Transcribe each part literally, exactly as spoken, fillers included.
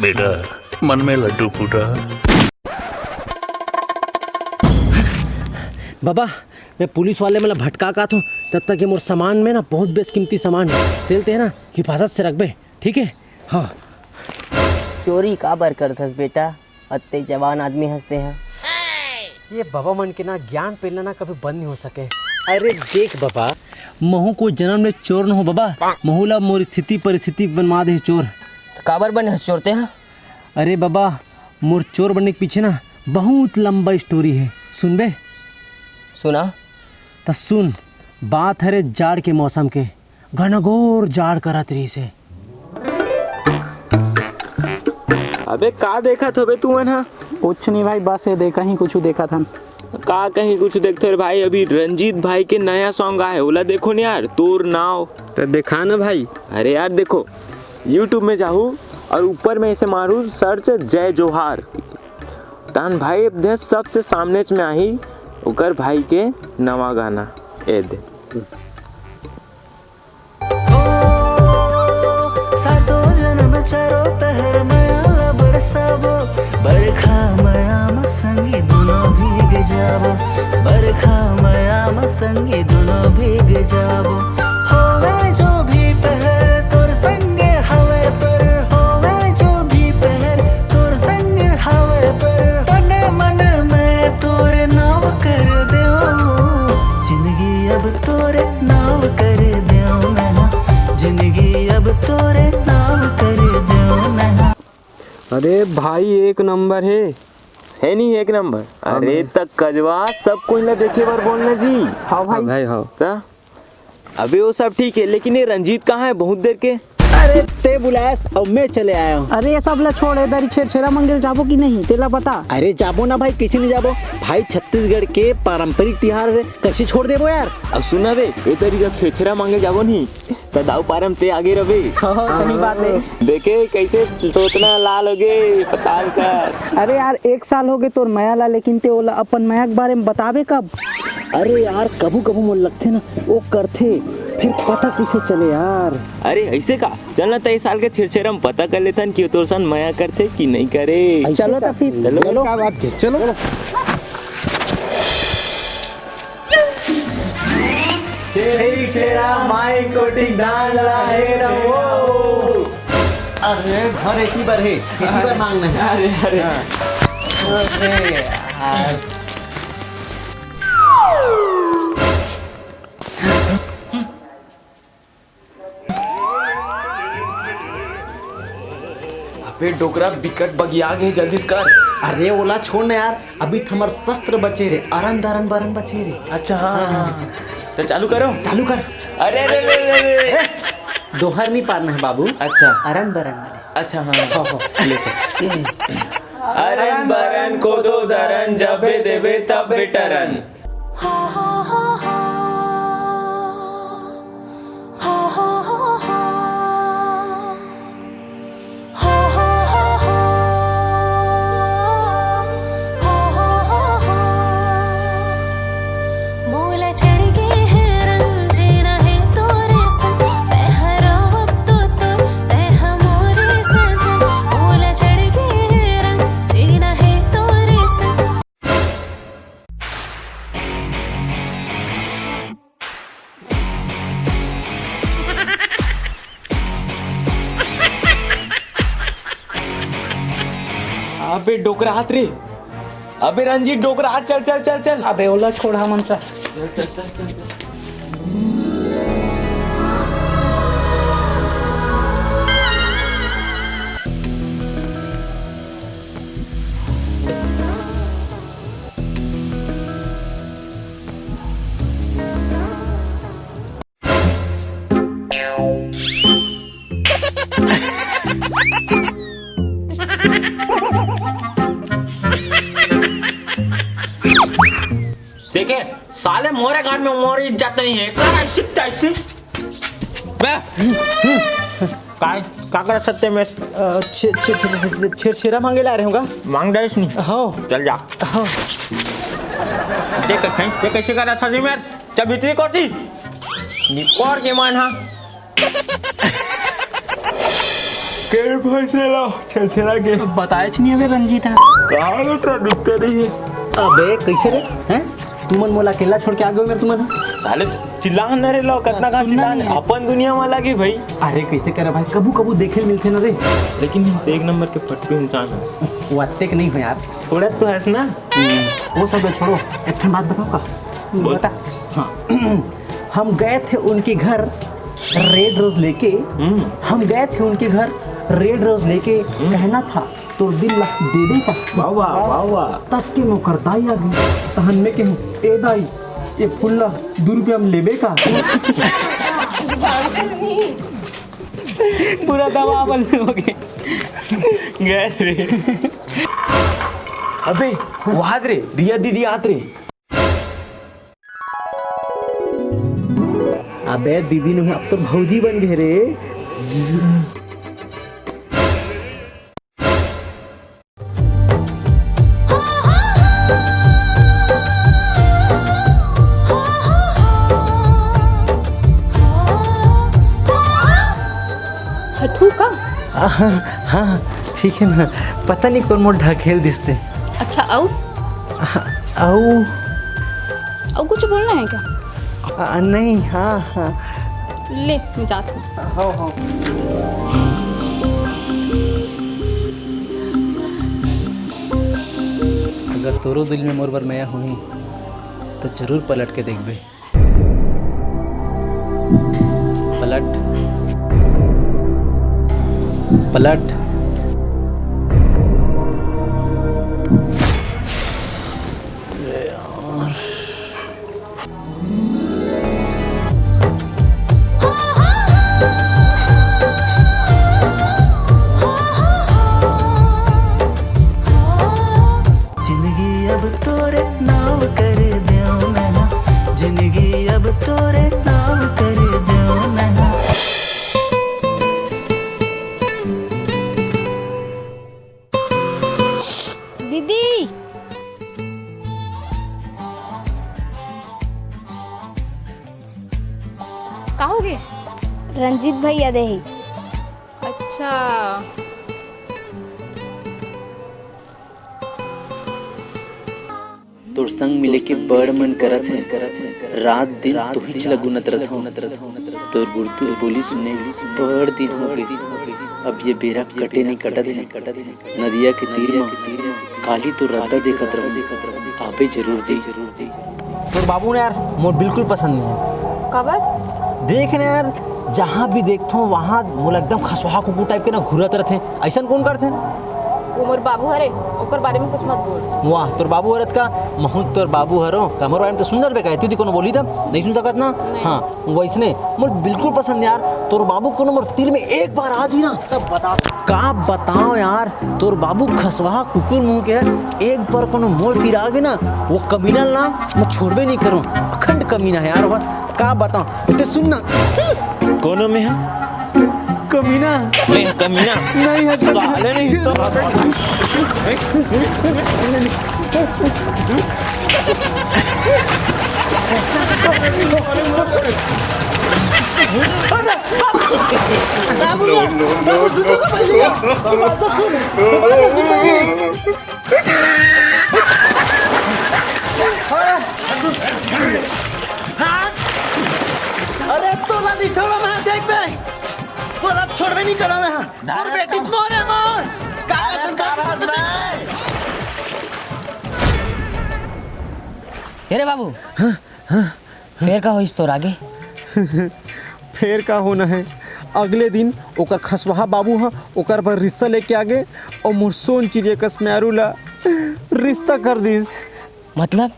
बेटा, मन में लड्डू फूटा। बाबा, मैं पुलिस वाले मन ला भटका का थो, तब तक ये मोर सामान में ना बहुत बेसकीमती सामान हे, तेला तें ना हिफाजत से रखबे, ठीक है? हाँ। चोरी काबर करथस बेटा? अत्ते जवान आदमी हस तें हा। ये बाबा मन के ना ज्ञान पेलना ना कभी बंद नहीं हो सके। अरे देख बाबा, महू कोई जन्म ले चोर न हो बाबा, महू ला मोर स्थिति परिस्थिति बनवा दे चोर। त काबर बने हस चोर तें हा? अरे बाबा, मोर चोर बनने के पीछे ना बहुत लंबा story है, सुनबे? सुना। त सुन, बात हरे जाड़ के मौसम के, घनघोर जाड़ करत रहिस हे। अबे का देखत होबे तुमन ह? कुछ नहीं भाई, बस ये देखा ही कुछ देखत हन। का कहीं कुछ देखते रे भाई, अभी रंजीत भाई के नया song आए, ओला देखो न यार, तोर नाव। तो देखा ना भाई। अरे यार देखो, YouTube में जाहू और ऊपर में ऐसे मारू search जय जोहार, तहन भाई दे सबसे सामने में आही ओकर भाई के नवा गाना। ए दे। हो, सातों जन्म चारों पहर मया ला बरसाबो, बरखा मया म संगी दोनों भीग जाबो, बरखा मया म संगी दोनों भीग जाबो। होवे जो भी पहर तोर संगे हवे, पर होवे जो भी पहर तोर संगे हवे, पर तन मन में तोर नाव कर देव, जिंदगी अब तोरे नाव कर देव मैं, जिंदगी अब तोरे नाव कर देव मैं। अरे भाई, एक नंबर हे। हे नहीं एक नंबर? अरे अबे। त कजवा सब कोई ला देखे बर बोलना जी। हाँ भाई। हाँ भाई, हाँ। त अबे वो सब ठीक है, लेकिन ये रंजीत कहाँ है बहुत देर के? अरे ते बुलायस अउ मैं चले आया हूँ। अरे ये सब ला छोड़, ए दरी छेरछेरा मंगे ल जाबो कि नहीं, तेला बता। अरे जाबो ना भाई, किसे नहीं जाबो भाई, छत्तीसगढ़ के पारंपरिक तिहार है, कैसे छोड़ देबो यार? अब सुना बे, ए दरी जब छेरछेरा मांगे जाबो नहीं, त दाऊ पारम ते आगे रबे। हाँ, सही बात है। देखे कैसे तोतना लाल हो गे पताल का। अरे यार, एक साल हो गे तोर मया ला, लेकिन ते ओला अपन मया के बारे में बताबे कब? अरे यार, कभू कभू मोला लगथे ना, वो करथे, फिर पता किसे चले यार। अरे ऐसे का? चल ना, त ए साल के छेरछेरा में पता कर लेथन कि तोर सन मया करथे कि नहीं करे। ऐसे चलो का? त फिर। चलो। चलो। क्या बात है, चलो। छेरछेरा माई कोटिक दान ला हे रहो। अरे घर एक ही बार है, एक ही बार मांगना है। अरे, अरे। हाँ। अरे यार। अबे डोकरा बिकट बगिया गे, जल्दी से कर। अरे ओला छोड़ ना यार, अभी त हमर शस्त्र बचे रे, अरन दरन बरन बचे रे। अच्छा, हाँ, हाँ, हाँ। हाँ। तो चालू करो। चालू कर। अरे, अरे, अरे, अरे, अरे। ए, दोहर नहीं पारना है बाबू। अच्छा। अरन बरन। अच्छा, हाँ, हाँ। हो, हो। ले चल। अरन बरन कोदो दरन जबे देबे तबे टरन। अबे डोकरा हाथ रे। अबे रंजीत डोकरा हाथ, चल, चल, चल, चल। अबे ओला छोड़, हमन चल। चल, चल, चल, चल, चल। देखे, साले मोरे घर में मोर इज्जत नहीं है। कर ऐसी तैसी। बे। काय, का करत सत्य में? अ, छे-, छे-, छे-, छे-, छेरछेरा मांगे ला रहे होगा। मांग डाइस नहीं? हाँ। चल जा। हाँ। देख कैसे, देख कैसे करत सत्य में। चल भीतरी कोठी। निपोर के मन हा। के भैंसे ला छेलछेला के। बताएच नहीं हवे रंजीत ह। कहाँ बेटा दिखते नहीं है। अबे कैसे रे? हैं? तुमन मोला अकेला छोड़ के आ गए मेरे तुमन? साले चिल्ला न रे लो, कितना कहाँ सुनना चिल्ला नहीं है। अपन दुनिया में अलग ही भाई। अरे कैसे करे भाई, कभू कभू देखे मिलते ना रे। लेकिन एक नंबर के फट्टू इंसान है। वो अत्ते के नहीं हो यार। थोड़ा तो हंस ना। हम्म, वो सब छोड़ो, एक ठन बात बताओ का? बोल। बता। हाँ। हम गए थे उनके घर रेड रोज लेके। हम्म। हम गए थे उनके घर रेड रोज लेके। हम्म। कहना था तोर दिल ला दे दे का। वाह, वाह, वाह, वाह। तब के मोकर दाई आ गई। तहन में के, "ए दाई, ये फूल ला दू रुपया में लेबे का?" पूरा दवा बंद हो गए। गए रे। अबे, वहाद रे, रिया दीदी आत रे। अबे दीदी नहीं, अब तो भौजी बन गए रे। हटू का? हाँ, हाँ, ठीक है ना। पता नहीं कौन मोर ढकेल दिसते। अच्छा, अउ? हाँ, अउ? अउ कुछ बोलना है क्या? आ, नहीं, हाँ, हाँ। ले, मैं जात हूँ। हाँ, हाँ। अगर तोरो दिल में मोर बर मया होही, तो जरूर पलट के देखबे। पलट, पलट। अरे यार। जिंदगी अब तोरे नाम कर देव मैं, जिंदगी अब तोरे नाम कर देव मैं। दीदी, का होगे? रंजीत भैया देही। अच्छा। तोर संग मिले के बड़ मन करत हे, रात दिन तुहिच ल गुनत रथों। तोर गुरतुर बोली सुने बड़ दिन होगे, अब ये बेरा कटे नहीं कटत हे। नदिया के तीर म काली तो रद्दा देखत रहूं, आबे जरूर जी। तोर बाबू ने यार मोर बिल्कुल पसंद नहीं है। काबर? देख ना यार, जहाँ भी देखथों वहाँ मोला एकदम खसवाहा कुकुर टाइप के ना घूरत रहथे। अइसन कौन करथे? वो मोर बाबू हरे, ओकर बारे में कुछ मत बोल। वाह, तोर बाबू हरत का? महूँ तोर बाबू हरो, का मोर बारे में तो सुंदर बेका है, तू दी कोनो बोली तब नहीं सुन सकत ना? नहीं। हाँ, वैसने मोर बिल्कुल पसंद यार। तोर बाबू कोनो मोर तीर में एक बार आ जी ना, तब बता। का बताओ यार, तोर बाबू खसवाहा कुकुर मुंह के है, एक बार कोनो मोर तीर आ गए ना, वो कमीना ना मैं छोड़बे नहीं करूँ। अखंड कमीना है यार, वो का बताओ। ते सुन ना। कोनो में है? कमीना। मैं कमीना। नहीं है। साले नहीं तो। बाबू, बाबू, सुनो तो पहले। बात तो सुन। बात तो सुन पहले। अरे तोला नहीं छोड़ो मैं, देख बे। तोला छोड़बे नहीं करो मैं। मोर बेटी मोरे मोर। का कसम खा रहा मैं? ए रे बाबू, हाँ, हाँ। फेर का होइस तोर आगे? फेर का होना है, अगले दिन ओकर खसवाहा बाबू ह ओकर बर रिश्ता लेके आगे अउ मोर सोन चिड़िया कस मेहरू ला रिश्ता कर दिस। मतलब?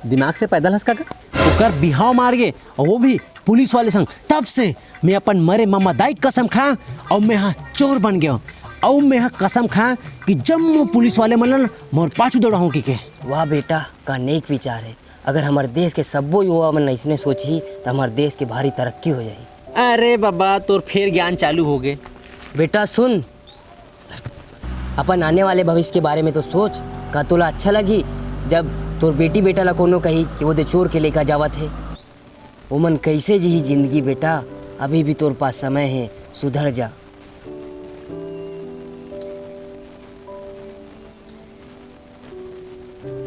दिमाग से पैदल हस का? ओकर बिहाव मार गे, अउ वो भी पुलिस वाले संग। तब से मैं अपन मरे ममा दाई के कसम खाया अउ मैं हा चोर बन गया। अउ मैं हा कसम खाया कि जम्मो पुलिस वाले मन ला ना मोर पाछू दौड़ाहूं कहिके। वाह बेटा, का नेक विचार है। अगर हमर देश के सब्बो युवा मन अइसने सोचही, त हमर देश के भारी तरक्की हो जाही। अरे बाबा, तोर फेर ज्ञान चालू हो गे। बेटा सुन, अपन आने वाले भविष्य के बारे में तो सोच। का तोला अच्छा लगही, जब तोर बेटी बेटा ला कोनो कही कि वो दे चोर के लेकर जावत हे? ओमन कैसे जीही जिंदगी बेटा? अभी भी तोर पास समय हे, सुधर जा।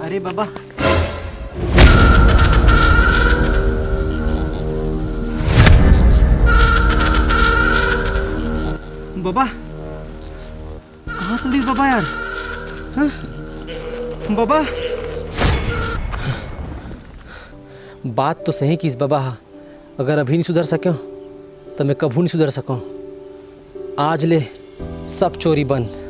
अरे बाबा। बाबा, कहाँ चल दिस बाबा यार? हाँ? बाबा। बात तो सही किस बाबा हा, अगर अभी नहीं सुधर सकेंव, त मैं कभू नहीं सुधर सकंव। आज ले सब चोरी बंद।